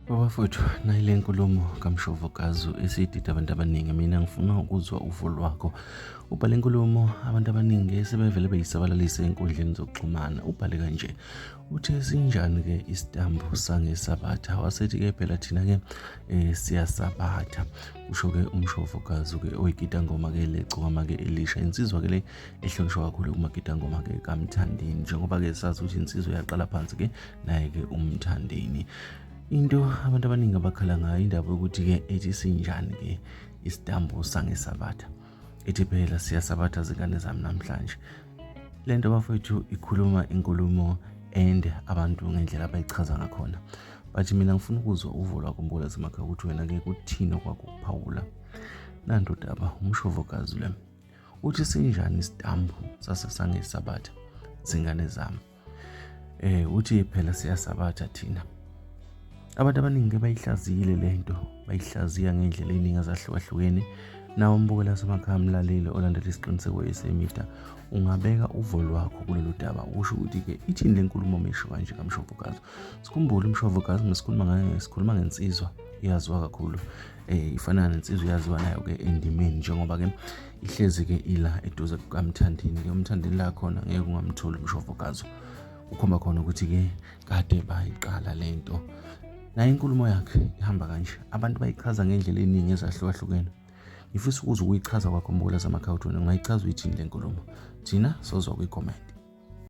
Bafowethu, nayi le nkulumo kaMshovokazi esidida abantu abaningi. Mina ngifuna ukuzwa uvo lwakho. Ubhale inkulumo abantu abaningi sebevele beyisabalalise enkundleni zokuxhumana. Ubhale kanje, uthe sinjani-ke isitambu sangesabatha? Wasethi-ke phela thina-ke siyasabatha. Kusho-ke uMshovokazi-ke oyigidangoma-ke legcokama-ke elisha. Insizwa-ke le ehlonishwa kakhulu kumagidangoma-ke kaMthandeni. Njengoba-ke sazi ukuthi insizwa yaqala phansi-ke naye-ke uMthandeni. Into abantu abaningi abakhala ngayo indaba yokuthi-ke ethi sinjani-ke isitambu sangesabatha. Ethi phela siyasabatha zingane zami namhlanje. Le nto bafowethu ikhuluma inkulumo and abantu ngendlela abayichaza ngakhona. But mina ngifuna ukuzwa uvo lwakho mbuka lasemakhaya ukuthi wena-ke kuthini okwakho ukuphawula. Nanto daba umshovokazi le. Uthi sinjani isitambu sangesabatha zingane zami. Uthi phela siyasabatha thina. Abantu abaningi ke bayihlaziyile lento, bayihlaziya ngendlela eziningi ezahlukahlukene. Nawe umbukela semakhaya mlaleli olandela isiqiniseko esemida, ungabeka uvo lwakho kulolu daba usho ukuthi-ke ithini le nkulumo mesho kanje kaMshovokazi. Sikhumbule uMshovokazi mesikhuluma ngaye, sikhuluma ngensizwa eyaziwa kakhulu, ifana nensizwa eyaziwa nayo-ke endimeni njengoba-ke ihlezi-ke ila eduze kukaMthandeni-ke. UMthandeni la khona ngeke ungamtholi uMshovokazi. Ukhomba khona ukuthi-ke kade bayiqala lento. Nayo inkulumo yakhe ihamba kanje, abantu bayichaza ngendlela eningi ezahlukahlukene. Ngifisa ukuzwa ukuyichaza kwakho mbukela samakhaya ukuthi wena ungayichaza uyithini le nkulumo. Thina sozwa kwi-comment.